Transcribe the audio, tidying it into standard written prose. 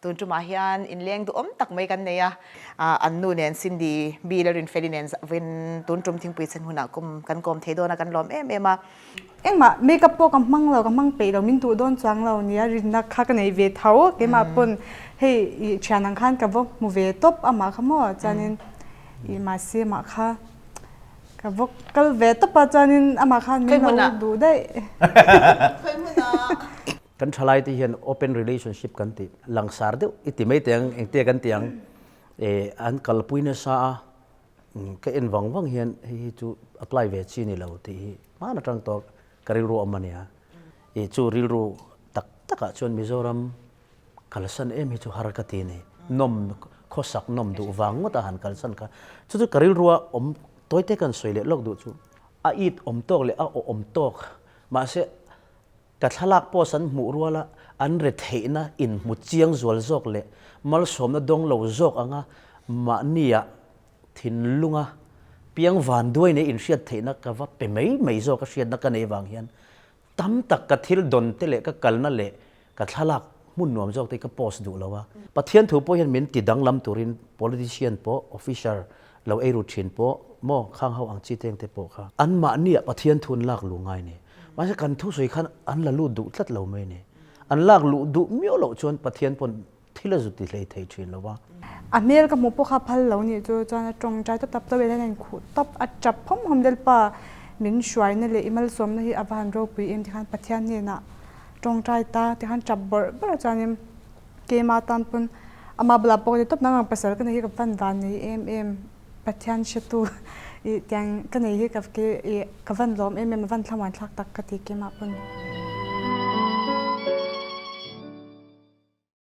Tun tumah hian inleng duhawm tak mai kan nei a, an nu nen Cindy Bill a Rinfeli nen vin tun tum thingpui chhan hunah kum kan kawm thei dawn a, kan lawm em em a. Engmah makeup pawh ka hmang lo, ka hmang peih lo, min duh dawn chuang lo nia rinna kha ka nei ve tho, keimah pawn hei i thian ang khan ka va hmu ve tawp amah kha maw chuanin i mahse mah kha ka va kal ve tawp a chuanin amah khan min lo duh daih. Khawi hmunah? Kan thalai te hian open relationship kan tih langsar deuh i ti mai teh ang, engtia kan tih ang eh an kalpui nasa a, ka en vang vang hian hei hi chu apply ve chi ni lo tih hi hman atang tawh ka rilru awm a nia. Ih chu rilru tak takah chuan Mizoram kalsan em hi chu har ka ti a ni. Nawm khawsak nawm duh vang ngawt a han kalsan kha chu chu ka rilrua awm tawite kan sawi leh lawk duh chu a it awm tawk leh a awh awm tawk mahse Ka thlalak post an hmuh ruala an retheihna inhmu chiang zual zawk leh malsawmna dawng lo zawk anga mahnia thinlunga piang vanduai nei inhriat theihna ka va pe mai mai zawk a hriatna ka nei vang hian tam tak ka thil dawn te leh ka kalna leh ka thlalak hmun nuam zawk te hi ka post duh lo a. Pathian thu pawh hian min ti danglam turin politician pawh officer lo ei ru thin pawh maw khang ho ang chi teng te pawh kha anmahnia Pathian thu an lak luh ngai ni. Mahse kan thusawi khan an la lut duh tlat lo mai ni. An lak luh duh miau loh chuan Pathian pawn thil a zu ti hlei thei thin lo va. A hmel ka hmuh pawh kha phal lo nih chu chuan a tawngtai tawp tawp tawp hian a inkhuh tawp a tap hawm hawm Lalpa min hruaina leh i malsawmna hi a va han ropui em tikhan Pathian hnenah tawngtai ta tikhan tap bawrh bawrh a chuanin keimah tan pawn amah bulah pawh ka ti tawp nang ang pasal ka nei hi ka van van nei em em. Pathian hretu i tiang ka nei hi ka ke i ka van lawm em em a van thlamuan thlak tak ka ti keimah pawn.